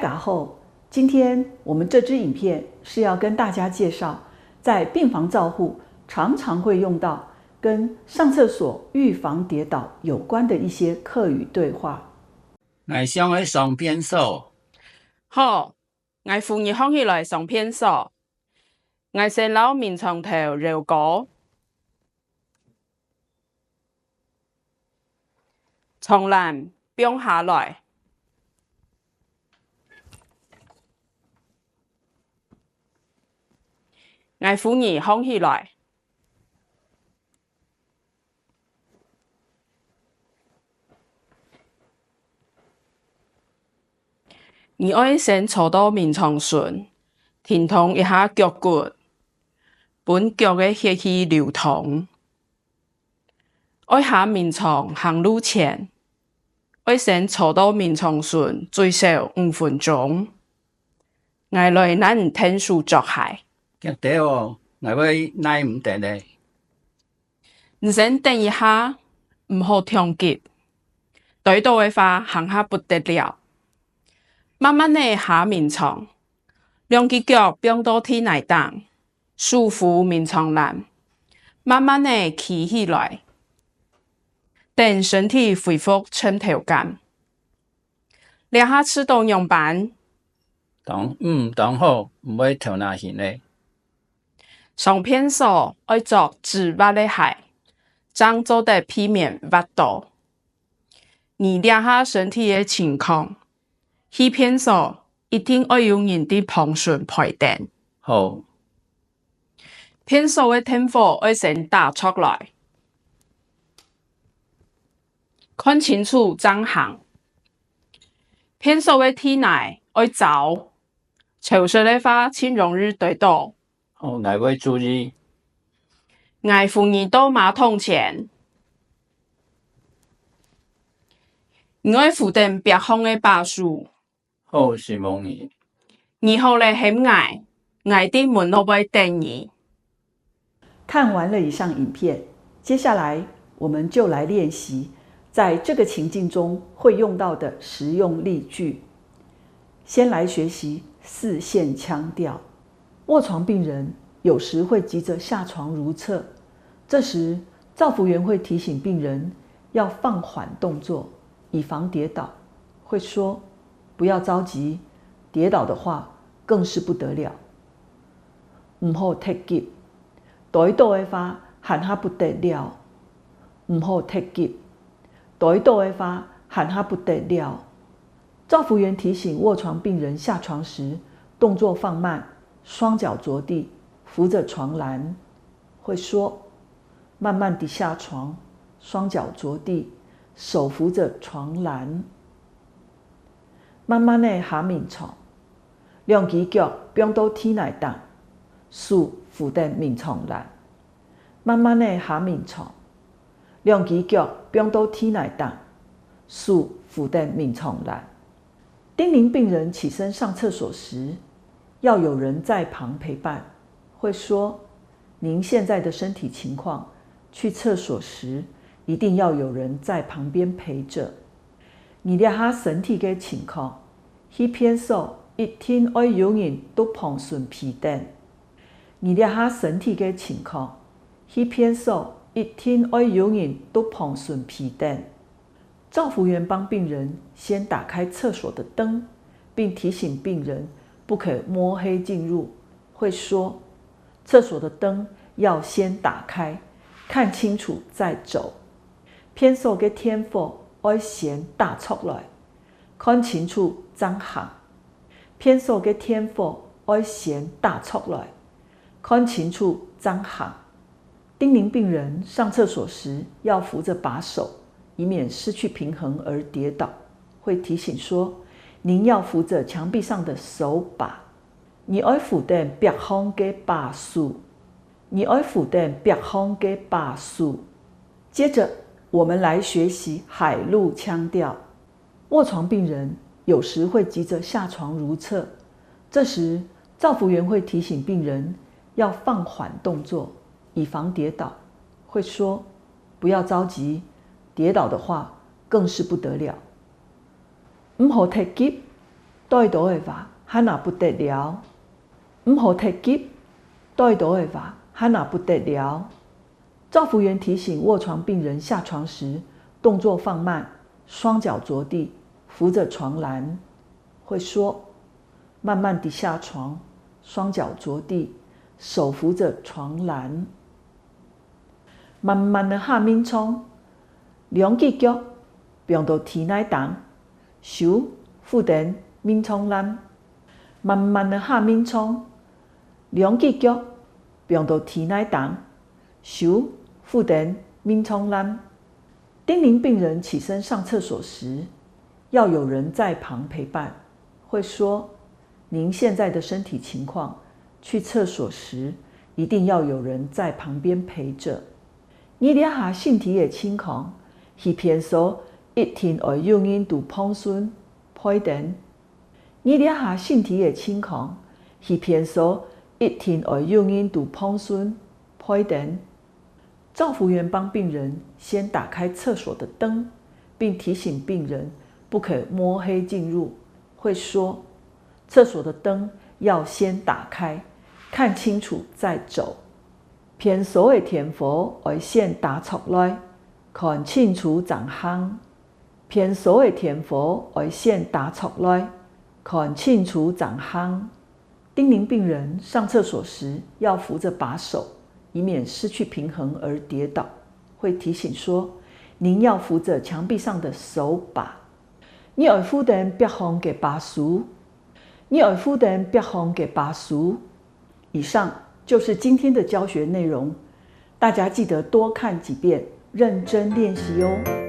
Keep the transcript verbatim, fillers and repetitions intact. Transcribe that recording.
大家好，今天我们这支影片是要跟大家介绍，在病房照护常常会用到跟上厕所预防跌倒有关的一些客语对话。𠊎想愛上便所。好，𠊎扶你䟘起來上便所。 𠊎先摎眠床頭蹺高，床欄放下來。𠊎扶你䟘起來。 你愛先坐到眠床脣，停動一下腳骨，分腳个血氣流通。愛下眠床行路前，愛先坐到眠床脣最少五分鐘。𠊎來揇你𢯭手著鞋。遽兜哦，𠊎會耐毋得咧。 你先等一下，毋好忒急。跌倒个話，行下不得了。慢慢仔下眠床，兩支腳放到地泥頂，手扶眠床欄，慢慢仔企起來，等身體恢復秤頭感。這下試著仰般？當，嗯，當好，毋會頭那暈咧。 上便所愛著止滑个鞋，正做得避免滑倒。你這下身體个情況，去便所一定愛有人在旁脣陪等。好。便所个電火愛先打著來，看清楚正行。便所个地泥愛燥， 潮濕个話盡容易跌倒。好，𠊎會注意。 𠊎扶你到馬桶前。你愛扶等壁項个把手。好，承蒙你。你好了喊𠊎，𠊎在門外背等你。 看完了以上影片，接下来我们就来练习在这个情境中会用到的实用例句。先来学习四线腔调。卧床病人有时会急着下床如厕，这时照服员会提醒病人要放缓动作，以防跌倒，会说：“不要着急，跌倒的话更是不得了。” 毋好忒急，跌倒个話還較不得了。毋好忒急，跌倒个話還較不得了。照服員提醒卧床病人下床时，动作放慢，双脚着地，扶着床栏。会说：慢慢地下床，双脚着地，手扶着床栏。 慢慢仔下眠床，兩支腳放到地泥頂，手扶等眠床欄。慢慢仔下眠床，兩支腳放到地泥頂，手扶等眠床欄。叮咛病人起身上厕所时，要有人在旁陪伴，会说：“您现在的身体情况，去厕所时一定要有人在旁边陪着。” 你這下身體个情況，去便所一定愛有人在旁脣陪等。你這下身體个情況，去便所一定愛有人在旁脣陪等。照服員帮病人先打开厕所的灯，并提醒病人不可摸黑进入，会说：“厕所的灯要先打开，看清楚再走。便所个电火 愛先打著來，看清楚正行。便所个電火愛先打著來，看清楚正行。叮咛病人上厕所時要扶著把手，以免失去平衡而跌倒。会提醒說，您要扶著牆壁上的手把。你愛扶等壁項个把手。你愛扶等壁項个把手。接著，我們來學習海陸腔調。 卧床病人有時會急著下床如廁，這時照服員會提醒病人要放緩動作，以防跌倒，會說：「不要著急，跌倒的話更是不得了。」毋好忒急，對著个話，還啊不得了。毋好忒急，對著个話，還啊不得了。照服員提醒臥床病人下床時，动作放慢，双脚着地，扶着床栏，會說：慢慢地下床，雙腳着地，手扶着床欄。慢慢仔下眠床，兩支腳放到地泥頂，手扶等眠床欄。慢慢仔下眠床，兩支腳放到地泥頂，手扶等眠床欄。叮咛病人起身上廁所時，要有人在旁陪伴，會說：您現在的身體情況，去廁所時一定要有人在旁邊陪著。你這下身體个情況，去便所一定愛有人佇旁脣陪等。你這下身體个情況，去便所一定愛有人佇旁脣陪等。照服員幫病人先打開廁所的燈，並提醒病人不可摸黑進入，會說：廁所的燈要先打開，看清楚再走。便所个電火愛先打著來，看清楚正行。便所个電火愛先打著來，看清楚正行。叮咛病人上廁所時要扶著把手，以免失去平衡而跌倒。會提醒說：您要扶著牆壁上的手把。你愛扶等壁項个把手。你愛扶等壁項个把手。以上就是今天的教學內容，大家記得多看幾遍，認真練習哦。